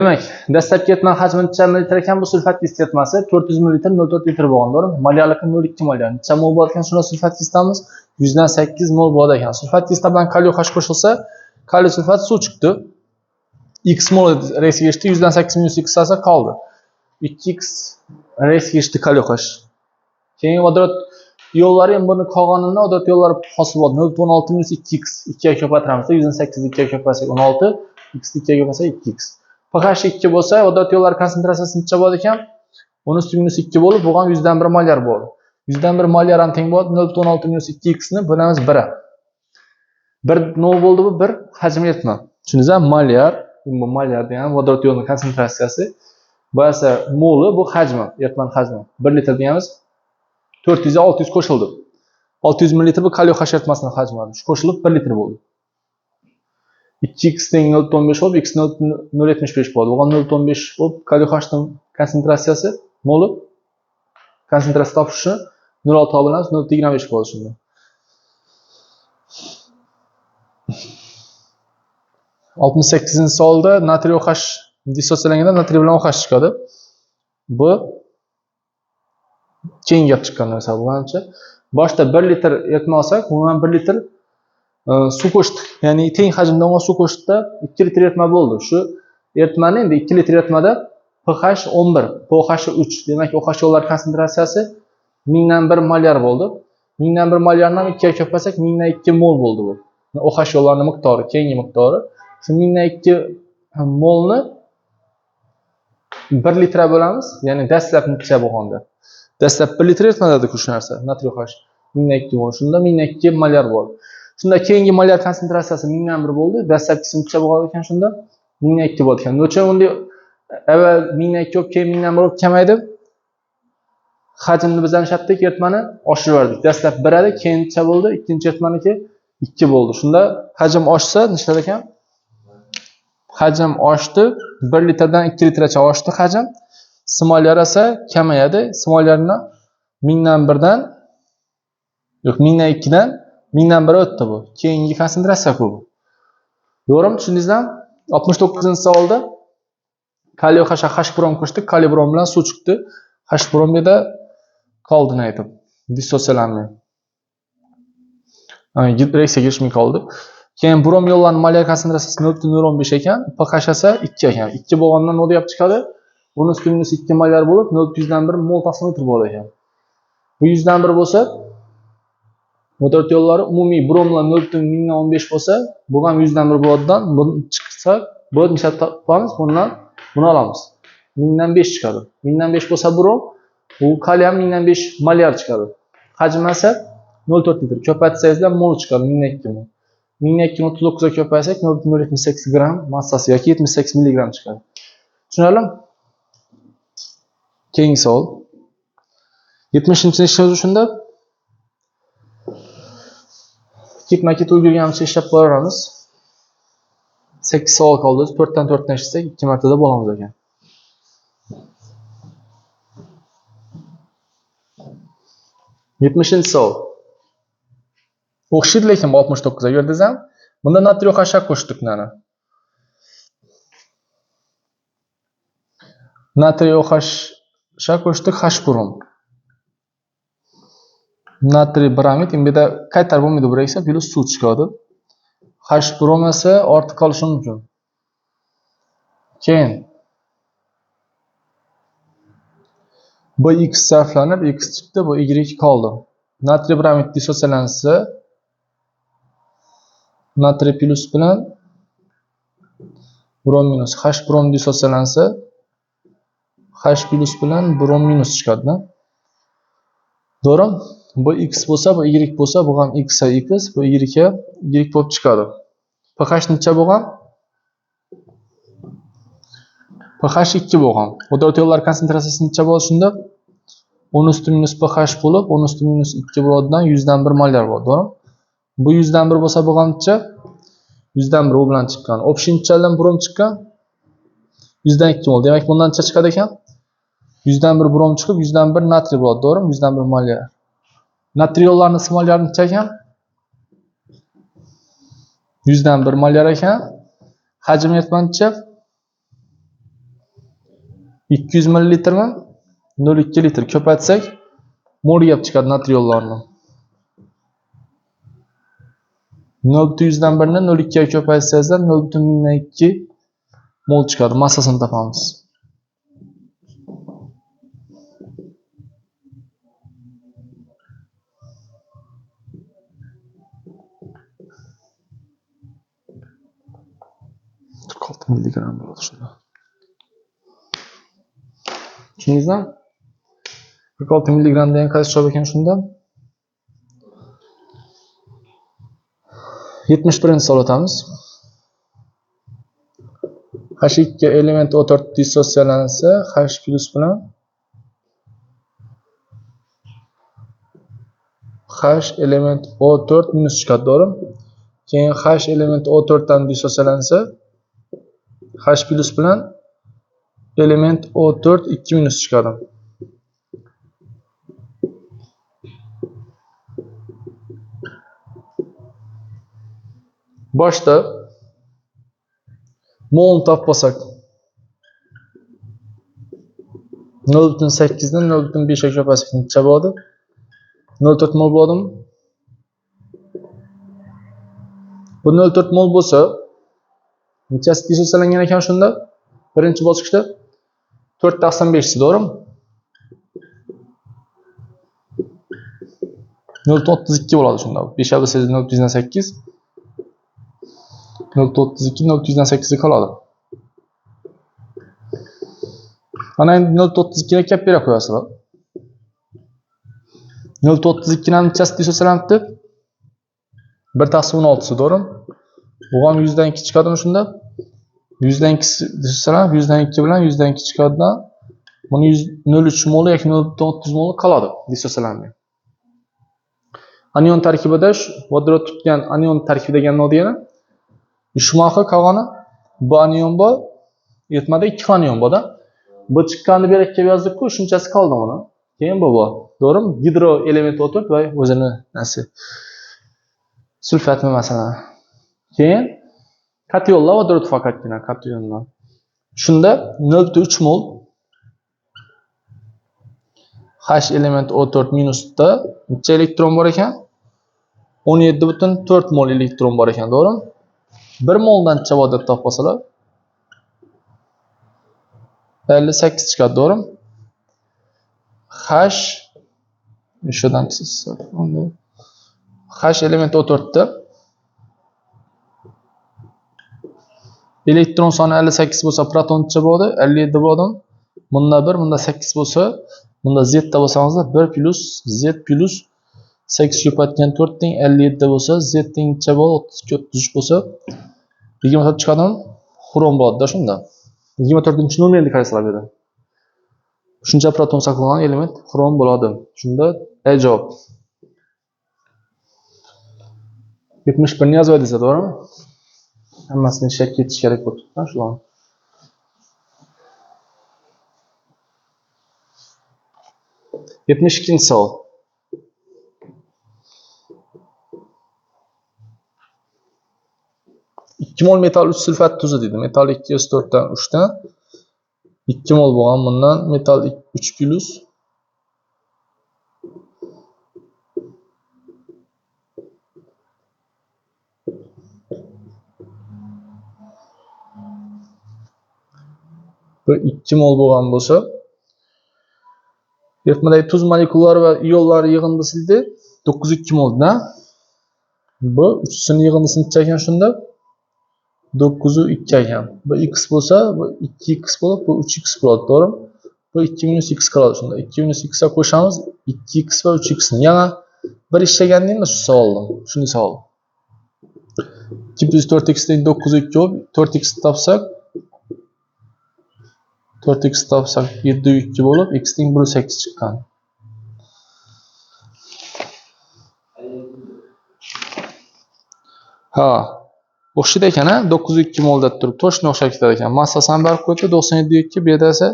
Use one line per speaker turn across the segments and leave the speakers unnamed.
Demak, dastlabki eritma hajmi necha millilitr ekan? Bu sulfat kislota eritmasi 400 millilitr 0,4 litr bo'lgan, to'g'rimi? Molyarligi 0,2 molyar. Necha mol bo'ladi ekan? Shunda sulfat kislotamiz 108 mol bo'ladi ekan. Sulfat kislota bilan kaliy OH qo'shilsa, kaliy sulfat suv chiqdi. X mol reaksiya kechdi, 108 minus X esa qoldi. 2x reaksiya kechdi kaliy OH. Keyin vodorod ionlari ham buni qolganini vodorod ionlari hosil bo'ldi. 0,16 minus 2x 2 ga ko'paytiramiz. 108 2 ga ko'paysak 16, x 2 ga ko'paysak 2x. pH 2 bo'lsa, vodorod ionlari konsentratsiyasi necha bo'ladi ekan? 10 minus 2 bo'lib, bu ham 101 molyar bo'ladi. 101 molyar ham teng bo'ladi 0,16 minus 2x ni bo'lamiz 1. 1 nima bo'ldi bu? 1 hajm eritma. Tushundingizmi? Molyar, bu molyar degani vodorod ionining konsentratsiyasi. Bu esa moli, bu hajmi, eritmaning hajmi. 1 litr deganimiz 400 ga 600 qo'shildi. 600 millilitr bu kaliy OH eritmasining hajmi. Shu qo'shilib 1 litr bo'ldi. 2x teng 0,5 bo'lib, x 0,75 bo'ldi. Bugan 0,5 bo'lib, kaliy OHning konsentratsiyasi moli konsentratsiya topish uchun 0,6 bo'lamiz, 0,25 bo'ladi shunda. 68-savolda natriy OH dissotsiyalanganida natriy bilan OH chiqadi. Bu keyin gap chiqqan narsa bu manimcha. Boshda 1 litr eritma olsak, umuman 1 litr suv qo'shdik. Ya'ni teng hajmda suv qo'shdikda 2 litr eritma bo'ldi. Shu eritmani endi 2 litr eritmada pH 11, pOH 3. Demak, OH ionlar konsentratsiyasi 1001 molyar bo'ldi. 1001 molyardan 2 ga ko'paysak 1002 mol bo'ldi bu. OH ionlarning miqdori, keyingi miqdori. Shu 1002 molni 1 litra bo'lamiz. Ya'ni dastlab necha bo'lganda? Dastlab 1 litr eritma dedik shu narsa, natriy OH 1002 mol. Shunda 1002 molyar bo'ldi. Shunda keyingi molyar konsentratsiyasi 1001 bo'ldi. Dastlabkisi necha bo'ladi ekan shunda? 1002 bo'ldi ekan. Nima uchun unday avval 1002 bo'lib, keyin 1001 bo'lib kamaydi? Hajmni biz nishatdik, eritmani oshirib yubordik. Dastlab 1 edi, keyin necha bo'ldi? Ikkinchi eritmaniki 2 bo'ldi. Shunda hajm oshsa nishlar ekan? Hajm oshdi, 1 litrdan 2 litracha oshdi hajm. Simolyar esa kamayadi. Simolyarni 1001dan yo'q, 1002dan 1001 o'tdi bu. Keyingi konsentratsiya bu. To'g'rimi? Tushundingizmi? 69-savolda kaliy OH H brom qo'shdik, kaliy brom bilan suv chiqdi. H brom yerda qoldi aytib, dissotsiyalanmay. Reaksiya kirishmay qoldi. Keyin brom ionlarining molyar konsentratsiyasi 0,05 ekan, pH esa 2 ekan. 2 bo'lgandan nima deyap chiqadi? 10 minus 2 molyar bo'lib 0,1 mol taqsim litr bo'ladi ekan. Bu 101 bo'lsa, vodorod ionlari umumiy bromlar 0,1015 bo'lsa, bu ham 101 bo'ladidan, buni chiqsa, bu necha topamiz? Bundan buni olamiz. 1005 chiqadi. 1005 bo'lsa brom, bu kaliy ham 1005 molyar chiqadi. Hajmi esa 0,4 litr. Ko'paytsangizlar mol chiqadi 1002 mol. 1002 39 ga ko'paysak 0,78 gram massasi yoki 78 milligram chiqadi. Tushunarlimi? Keyingi savol. 70-ishimiz shunda. Ketma-ket ulgurganimizcha ishlab boraveramiz. 8 savol qoldi. 4dan 4dan ishlasak 2 martada bo'lamiz ekan. 70-savol. O'xshaydi lekin bu 69 ga ko'rdingiz ham. Bunda natriy OH qo'shdik mana. Natriy OH qo'shdik H brom. Natriy bromid endi bu yerda qaytarib bo'lmaydi bu reaksiya, plyus suv chiqadi. H brom esa ortib qolishi mumkin. Keyin bu X sarflanib X chiqdi, bu Y qoldi. Natriy bromid dissotsiyalansa natriy plyus bilan brom minus, H brom dissotsiyalansa H plyus bilan brom minus chiqadi. To'g'rimi? Bu X bo'lsa, bu Y bo'lsa, bu ham X a X, bu Y ga Y bo'lib chiqadi. pH necha bo'lgan? pH 2 bo'lgan. Vodorod ionlar konsentratsiyasi necha bo'ladi shunda? 10 minus pH bo'lib, 10 minus 2 bo'ladidan 101 molyar bo'ladi, to'g'rimi? Bu 101 bo'lsa, bu ham necha? 101 u bilan chiqqan. Общий nechadan brom chiqqan? 102 mol. Demak, bundan necha chiqadi ekan? 101 brom chiqib, 101 natriy bo'ladi, to'g'rimi? 101 molyar. Natriy ionlarining molyari necha ekan? 101 molyar ekan. Hajm eritma necha? 200 millilitrmi? 0,2 litr ko'paytsak, mol gap chiqadi natriy ionlarini. 0,1 ni 0,2 ga ko'paytsangizlar 0,1002 mol chiqadi. Massasini topamiz. Milligram bo'ladi shunda. Tushundingizmi? 46 milligram degan qaysi hisob ekan shunda? 71-savol o'tamiz. H2 element O4 dissotsiyalansa H plus bilan H element O4 minus chiqadi, to'g'rimi? Keyin H element O4 dan dissotsiyalansa H plus bilan element O4 2 minus chiqadi. Boshda molni topmasak 0,8 dan 0,5 ga ko'paysak necha bo'ladi? 0,4 mol bo'ladimi? Bu 0,4 mol bo'lsa, nechasi dissotsiyalangan ekan shunda? Birinchi bosqichda 4,5si, to'g'rimi? 0,32 bo'ladi shunda. 5 bo'lsa 0,8, 0,32 0,8 qoladi. Ana endi 0,32 ni kelib bera qo'yasizlar. 0,32 ni nechasi dissotsiyalanibdi? 1,16si, to'g'rimi? Bu ham 100dan 2 chiqadimi shunda? 100dan 2 dissotsiyalanib, 100dan 2 bilan 100dan 2 chiqadi. Buni 0,3 moli yoki 0,30 moli qoladi dissotsiyalanmay. Anion tarkibida vodorod tutgan anion tarkibidagi nima degani? Shumaxi qolgani bu anion bor, eritmada 2 anion bor-da. Bu chiqqanini bu yerga yozdik-ku, shunchasi qoldi uni. Keyin bu bor. To'g'rimi? Gidro element o'tirib va o'zini nasi sulfatmi masalan. Keyin kationlar vodorod faqatgina kationlar. Shunda 0,3 mol H element O4 minusda necha elektron bor ekan? 17,4 mol elektron bor ekan, to'g'rimi? 1 moldan necha bor deb topsalar 58 chiqadi, to'g'rimi? H o'shadan H element O4 da elektron soni 58 bo'lsa, proton necha bo'ladi? 57 bo'ladi. Bunda 1, bunda 8 bo'lsa, bunda Z da bo'lsangizda 1 plus Z plus 8 ko'paytgan 4 teng 57 bo'lsa, Z teng necha bo'ladi? 32 33 bo'lsa 24 chiqadimi? Xrom bo'ladi-da shunda. 24-nomerni qarasizlar bu yerda. Shuncha proton saqlagan element xrom bo'ladi. Shunda A javob. 71 ni yozib oldingizlar, to'g'rimi? Hammasini ishlab ketish kerak bo'lib turibdi shularni. 72-savol. 2 mol metal 3 sulfat tuzi deydi. Metal 2S4 dan 3 dan 2 mol bo'lgan bundan metal 3 plus bu 2 mol bo'lgan bo'lsa, eritmadagi tuz molekullari va ionlar yig'indisi deydi 9,2 moldan. Bu uchisini yig'indisi necha ekan shunda? 9,2 ekan. Bu x bo'lsa, bu 2x bo'lib, bu 3x bo'ladi, to'g'rimi? Bu 2 minus x qoladi shunda. 2 minus x ga qo'shamiz 2x va 3x ni. Yana bir ishlagan deymiz shu savolni. Shunday savol. 2 plus 4x teng 9,2 bo'lib, 4x topsak 4x topsak 7,2 bo'lib, x teng 1,8 chiqqan. Ha, o'xshaydi ekan, ha? 9,2 mol deb turib, to'shni o'xshab ketadi ekan. Massasi ham berib qo'yibdi, 97,2, bu yerda esa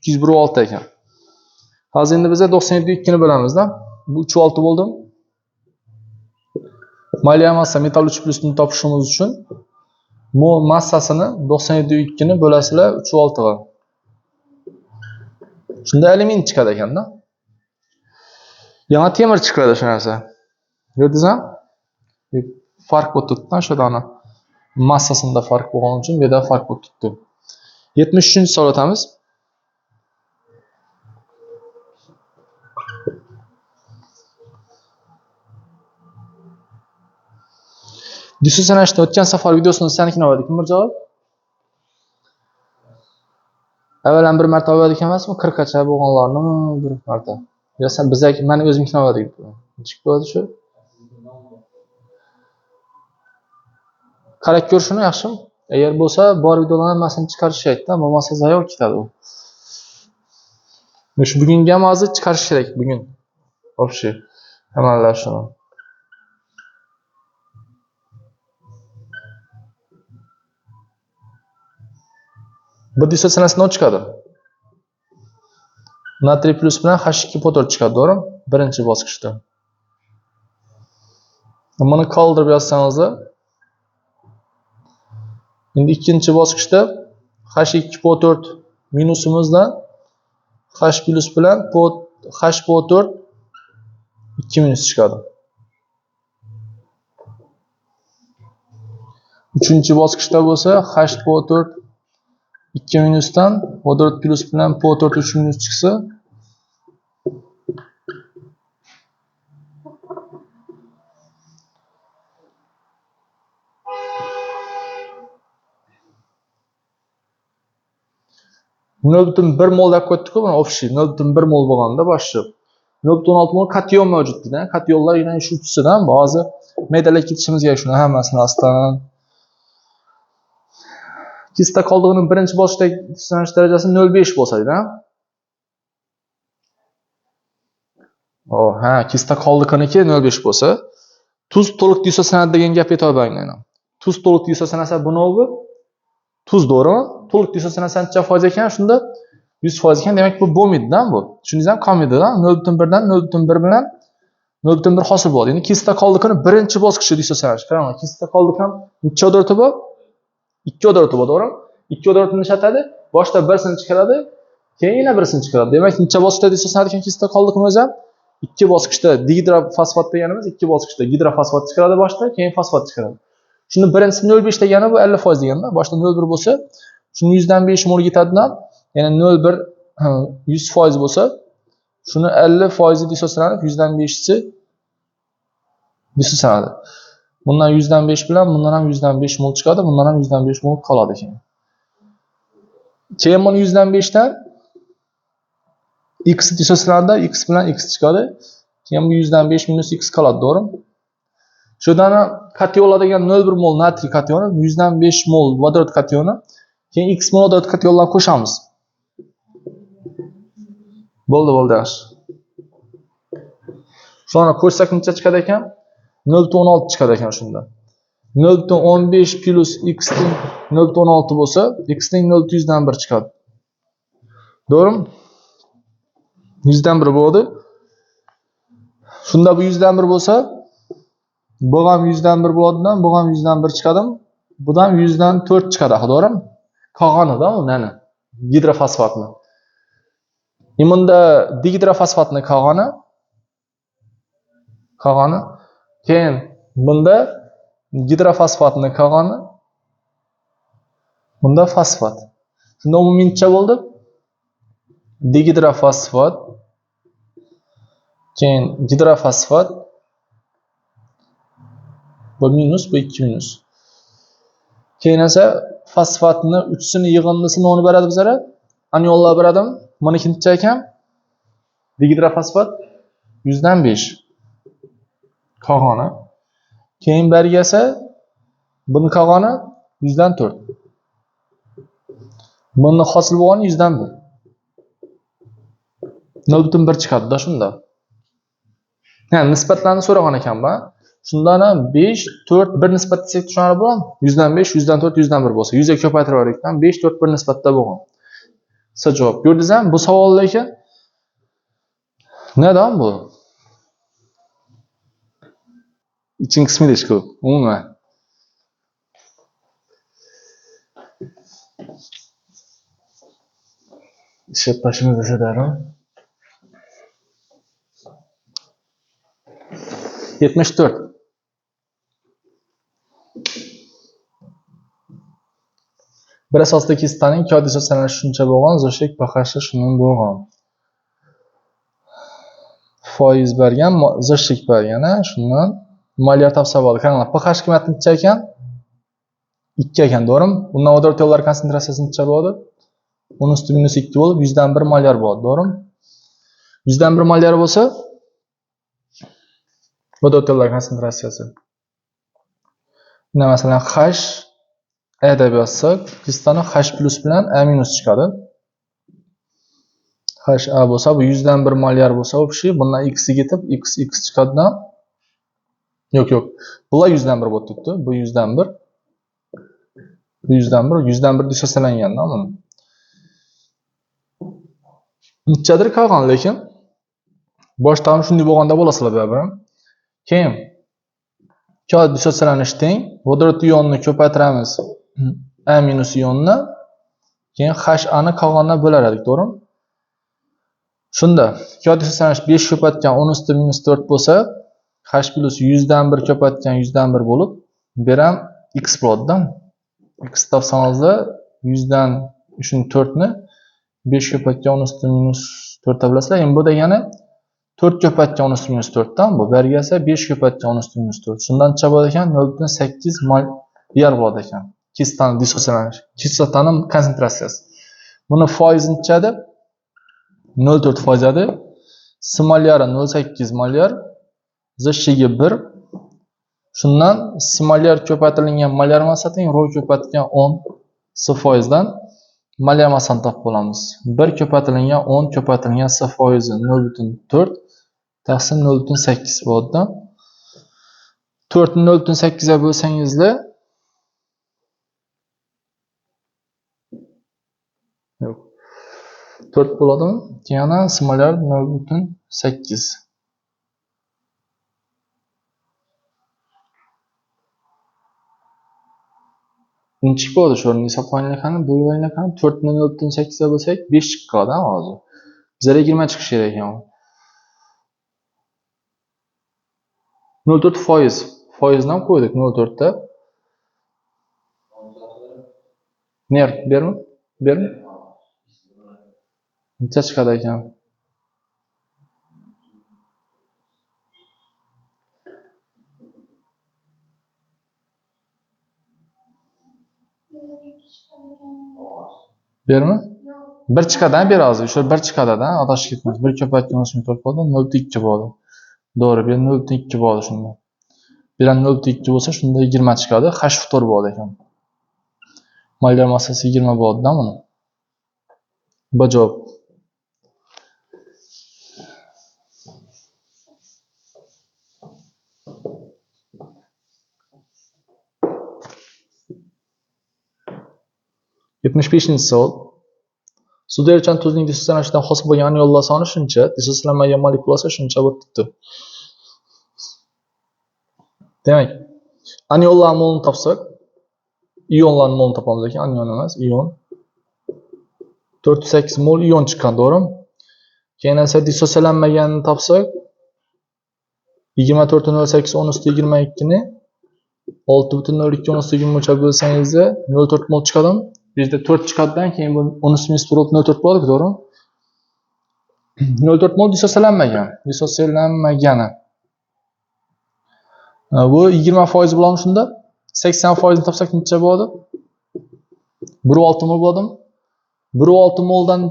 201,6 ekan. Hozir endi biz 97,2 ni bilamiz-da. Bu 3,6 bo'ldim. Moliya massa metal 3 plusni topishimiz uchun mol massasini 97,2 ni bo'lasizlar 3,6 ga. Shunda alyumin chiqadi ekanda. Yana temir chiqadi shu narsa. Ko'rdingizmi? Farq bo'lib turibdi, shu dona massasida farq bo'lgani uchun bu yerda farq bo'lib turibdi. 73-savol o'tamiz. Dissotsiyalanishda o'tgan safar videosini sanikini oldik, kim bir javob? Avvalan bir marta oldik emasmi? 40 qacha bo'lganlarni bir marta. Yo'qsa biz men o'zimnikini oldik. Nechik bo'ladi shu? Qarab ko'r shuni, yaxshimi? Agar bo'lsa, bor videolarni hammasini chiqarish kerak-da, bo'lmasa zayo ketadi u. Shu bugungi ham hozir chiqarish kerak bugun. Вообще, amallab shuni. Bu dissotsiyalanishdan nima chiqadi? Natriy plyus bilan H2PO4 chiqadi, to'g'rimi? Birinchi bosqichda. Buni qoldirib yozsangizlar, endi ikkinchi bosqichda H2PO4 minusimizdan H plyus bilan HPO4 2 minus chiqadi. Uchinchi bosqichda bo'lsa HPO4 2 minusdan vodorod plyus bilan PO4 3 minus chiqsa, 0,1 mol deb qo'ydik-ku, buni общий 0,1 mol bo'lganda boshi 0,16 mol kation mavjud dedi. Kationlar yana shu uchisidan hozir maydalab ketishimiz kerak shuni hammasini aslan. Kislota qoldig'ining birinchi bosqichdagi dissotsiyatsiyalanish darajasi 0,5 bo'lsa deydi. Oh, ha, kislota qoldig'iniki 0,5 bo'lsa, tuz to'liq dissotsiyalanadi degan gap aytolmayman. Tuz to'liq dissotsiyalansa bu nima bu? Tuz, to'g'rimi? To'liq dissotsiyalansa necha foiz ekan? Shunda 100% ekan. Demak, bu bo'lmaydi-da bu. Tushundingiz ham, qolmaydi-da. 0,1 dan 0,1 bilan 0,1 hosil bo'ladi. Endi kislota qoldig'ini birinchi bosqichda dissotsiyatsiyalanish. Qarang, kislota qoldig'i ham necha vodorodi bor? 2 vodorodi bor, to'g'rimi? 2 vodorodni ishlatadi, boshda birisini chiqaradi, keyin yana birisini chiqaradi. Demak, necha bosqichda dissotsiyalanadi ekan kislota qoldig'ini o'zi ham? 2 bosqichda digidrofosfat deganimiz 2 bosqichda gidrofosfat chiqaradi boshda, keyin fosfat chiqaradi. Shuni birinchisi 0,5 degani bu 50% deganda, boshda 0,1 bo'lsa, shuni 100dan 5 mol ketadidan, ya'ni 0,1 100% bo'lsa, shuni 50% dissotsiyalanib 100dan 5si dissotsiyalanadi. Bundan 100dan 5 bilan bundan ham 100dan 5 mol chiqadi, bundan ham 100dan 5 mol qoladi keyin. Keyin buni 100dan 5dan x dissotsiyalanadi, x bilan x chiqadi. Keyin bu 100dan 5 minus x qoladi, to'g'rimi? Shundan kationlar degan 0,1 mol natriy kationi, 100dan 5 mol vodorod kationi, keyin x mol vodorod kationlarni qo'shamiz. Bo'ldi, bo'ldi, yaxshi. Shuni qo'shsak necha chiqadi ekan? 0,16 chiqadi ekan shunda. 0,15 plus x ning 0,16 bo'lsa, x ning 0,1 chiqadi. To'g'rimi? 100dan 1 bo'ladi. Shunda bu 100dan 1 bo'lsa, bu ham 100dan 1 bo'ladidan, bu ham 100dan 1 chiqadimi? Budan 100dan 4 chiqadi, to'g'rimi? Qolganida u nani? Gidrofosfatni. Bunda digidrofosfatni qolgani, keyin bunda gidrofosfatni qolgani, bunda fosfat. Shunda umumiy necha bo'ldi? Digidrofosfat, keyin gidrofosfat, bu minus, bu 2 minus. Keyin esa fosfatni uchisini yig'indisini nima beradi bizlarga? Anionlar beradimi? Buniki necha ekan? Digidrofosfat 100dan 5. Qolgani. Keyin beriga esa buni qolgani 100dan 4. Buni hosil bo'lgani 100dan 1. 0,1 chiqadi-da shunda. Ha, nisbatlarni so'ragan ekanman. Shundan ham 5, 4, 1 nisbat desak tushunarli bo'ladimi? 100dan 5, 100dan 4, 100dan 1 bo'lsa, 100 ga ko'paytirib yubordik, 5, 4, 1 nisbatda bo'lgan. Qisqa javob. Ko'rdingizmi? Bu savol lekin neden bu? İçin qismi deyish ko'p, umuman. Ishlab tashlaymiz desa darrov. 74. Bir asosli kislotaning ikki dissotsialanishi shuncha bo'lgan, zirshlik pH'i shundan bo'lgan. Foiz bergan, zirshlik bergan, shundan molyar topsa bo'ladi. Qaranglar, pH qiymati necha ekan? 2 ekan, to'g'rimi? Bundan vodorod ionlar konsentratsiyasi necha bo'ladi? 10⁻² bo'lib, 1/1 molyar bo'ladi, to'g'rimi? 1/1 molyar bo'lsa, vodorod ionlar konsentratsiyasi. Bunda masalan H E deb yozsak, kislotani H plus bilan A minus chiqadi. H A bo'lsa, bu 1/1 molyar bo'lsa, общий bundan x ketib x x chiqadidan. Yo'q, yo'q. Bular 1/1 bo'lib turibdi. Bu 1/1. Bu 1/1, 1/1 dissotsiyalangan-da buni. Nechadir qolgan, lekin boshda ham shunday bo'lganda bo'lasizlar baribir. Keyin ikki dissotsiyalanish teng vodorod ionini ko'paytiramiz A minus ionni, keyin H A ni qolgandan bo'lar edik, to'g'rimi? Shunda ikki dissotsiyalanish 5 ko'paytgan 10⁻⁴ bo'lsa, H plus 1/1 ko'paytgan 1/1 bo'lib, beram x bo'ladi-da. X topsangizda 100dan 3.4 ni 5 ko'paytgan 10⁻⁴ bilasizlar. Endi bu degani 4 ko'paytgan 10⁻⁴ dan bu berga esa 5 ko'paytgan 10⁻⁴. Shundan necha bo'ladi ekan? 0.8 molyar bo'ladi ekan. Kislotani dissotsialanish, kislotaning konsentratsiyasi. Buni foizi necha edi? 0.4% edi. S molyari 0.8 molyar, zichligi 1. Shundan S molyar ko'paytirilgan molyar massa teng rho ko'paytirilgan 10 S foizdan molyar massani topib olamiz. 1 ko'paytirilgan 10 ko'paytirilgan S foizi 0.4 taqsim 0.8 bo'ladi. 4 ni 0.8 ga bo'lsangizlar, yo'q, 4 bo'ladimi? Keyin yana S molyar 0.8. Necha bo'ladi shu o'rinda hisoblangan qani, bo'lib qani 4 ni 0.8 ga bo'lsak 5 chiqib qoladi hozir. Bizlarga 20 chiqishi kerak ekan. 0.4%. Foizni ham qo'ydik 0.4 ta. Ner, bermi? Bermi? Necha chiqadi ekan? Bermi? 1 chiqadi, ber hozir. O'sha 1 chiqadi-da, adashib ketmas. 1 ko'paytgan 0.4 bo'ladi, 0.2 bo'ladi. To'g'ri, bu 0.2 bo'ladi shunda. Bir ham 0.2 bo'lsa, shunda 20 chiqadi. H ftor bo'ladi ekan. Molyar massasi 20 bo'ladi-da buni. Bu javob. 75-savol. Suvda eriyotgan tuzning dissotsialanishidan hosil bo'lgan anionlar soni shuncha, dissotsialanmagan molekulasi shuncha bo'lib turibdi. Demak, anionlar molini topsak, ionlarning molini topamiz ekan, anion emas, ion. 408 mol ion chiqqan, to'g'rimi? Keyin esa dissotsialanmaganini topsak, 24.08 10⁻22 ni 6.02 10⁻23 ga bo'lsangizda 0.4 mol chiqadimi? Bizda 4 chiqadidan keyin bu 10⁻1 bo'lib 0.4 bo'ladi, to'g'rimi? 0.4 mol dissotsialanmagan, dissotsialanmagani. Bu 20% bo'ladimi shunda? 80% ni topsak necha bo'ladi? 1.6 mol bo'ladimi? 1.6 moldan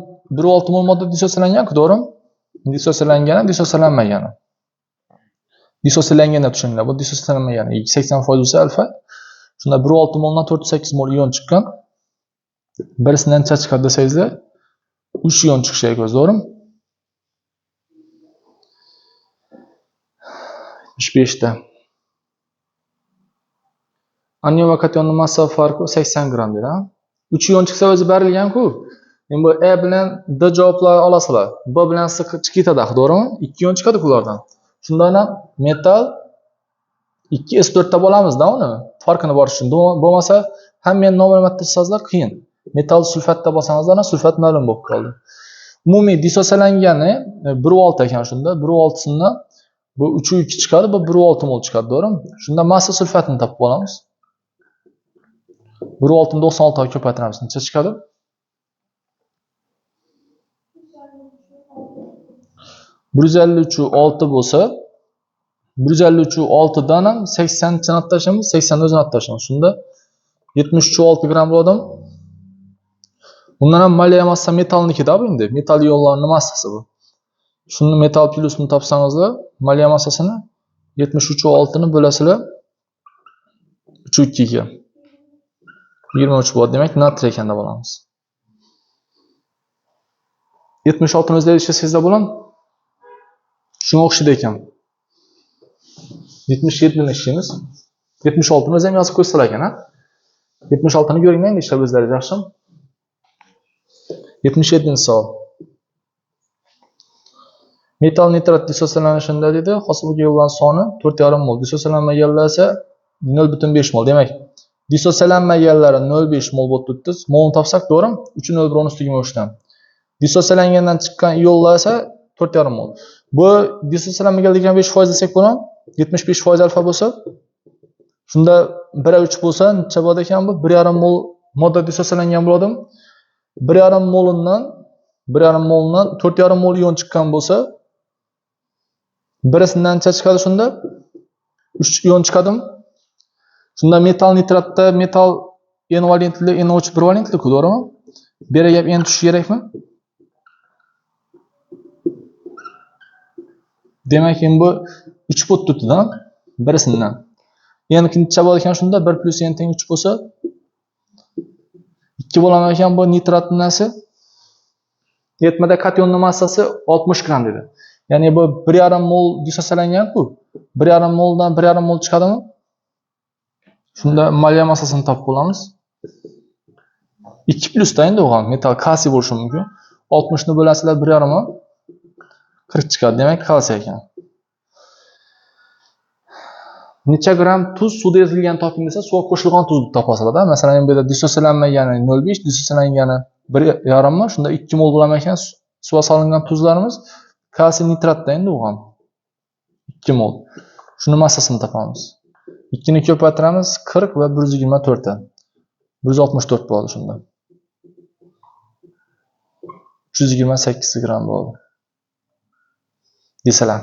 1.6 mol modda dissotsialangan-ku, to'g'rimi? Dissotsialangani, dissotsialanmagani. Dissotsialanganda tushuninglar, bu dissotsialanmagani 80% bo'lsa alfa. Shunda 1.6 moldan 4.8 mol ion chiqqan. Birisidan necha chiqadi desangizlar, 3 ion chiqishi kerak o'zi, to'g'rimi? 75 ta. Anion va kationning massa farqi 80 gram dedi, ha? 3 ion chiqsa o'zi berilgan-ku. Endi bu E bilan D javoblar olasizlar. B bilan S chiqib ketadi, to'g'rimi? 2 ion chiqadi ulardan. Shundan ham metal 2S4 ta bo'lamizda uni. Farqini borish uchun. Bo'lmasa hammani nomini marta chizsangizlar qiyin. Metal sulfatda bo'lsangizlar, sulfat ma'lum bo'lib qoldi. Umumiy dissotsialangani 1,6 ekan shunda. 1,6sini bu 3,2 chiqadi, bu 1,6 mol chiqadi, to'g'rimi? Shunda massa sulfatini topib olamiz. 1,6ni 96 ga ko'paytiramiz, necha chiqadi? 153,6 bo'lsa, 153,6 dan ham 80 ni olib tashlaymiz, 80 ni o'zini olib tashlaymiz. Shunda 73,6 gram bo'ladi. Bundan ham moliya massa metallniki-da bu endi. Metall ionlarining massasi bu. Shuni metal plyusini topsangizlar, moliya massasini 73,6 ni bo'lasizlar 3,2 ga. 23 bo'ladi. Demak, natriy ekan deb olamiz. 76 ni o'zlari ishlasangizlar bo'ladi. Shunga o'xshaydi ekan. 77 ni ishlaymiz. 76 ni o'zi ham yozib qo'ysalar ekan, ha? 76 ni ko'ringlar endi ishlab o'zlaringiz, yaxshimi? 77-savol. Metal nitrat dissotsiyalanishida dedi, hosil bo'lgan ionlar soni 4,5 mol, dissotsiyalanmaganlar esa 0,5 mol. Demak, dissotsiyalanmaganlari 0,5 mol bo'lib turibdi. Molni topsak, to'g'rimi? 3,01 dan. Dissotsiyalangandan chiqqan ionlar esa 4,5 mol. Bu dissotsiyalanmaganlarga 5% desak bo'ladi. 75% alfa bo'lsa, shunda 1,3 bo'lsa, necha bo'ladi ekan bu? 1,5 mol modda dissotsiyalangan bo'ladimi? 1,5 molundan 1,5 molundan 4,5 mol ion chiqqan bo'lsa, birisidan necha chiqadi shunda? 3 ion chiqadimi? Shunda metal nitratda metal N valentli, NO3 bir valentli-ku, to'g'rimi? Bu yerga N tushishi kerakmi? Demak, endi bu 3 bo'lib turibdi-da, birisidan. N necha bo'ladi ekan shunda? 1 plyus N teng 3 bo'lsa, 2 bo'lar ekan bu nitratning nasi. Yetmada kationning massasi 60 gram dedi. Ya'ni bu 1,5 mol dissotsiyalangan-ku. 1,5 moldan 1,5 mol chiqadimi? Shunda moliya massasini topib olamiz. 2 plyusda endi o'g'an metal kalsiy bo'lishi mumkin. 60 ni bo'lasizlar 1,5 40 chiqadi. Demak, kalsiy ekan. Necha gram tuz suvda erilgan toping desa, suvga qo'shilgan tuzni topasizlar-da. Masalan, bu yerda dissotsiyalanmagani 0,5, dissotsiялangani 1,5, shunda 2 mol bo'lar ekan suvga solingan tuzlarimiz. Kalsiy nitratda endi o'g'an 2 mol. Shuni massasini topamiz. 2 ni ko'paytiramiz 40 va 124 ta. 164 bo'ladi shunda. 328 gram bo'ladi. Desalar.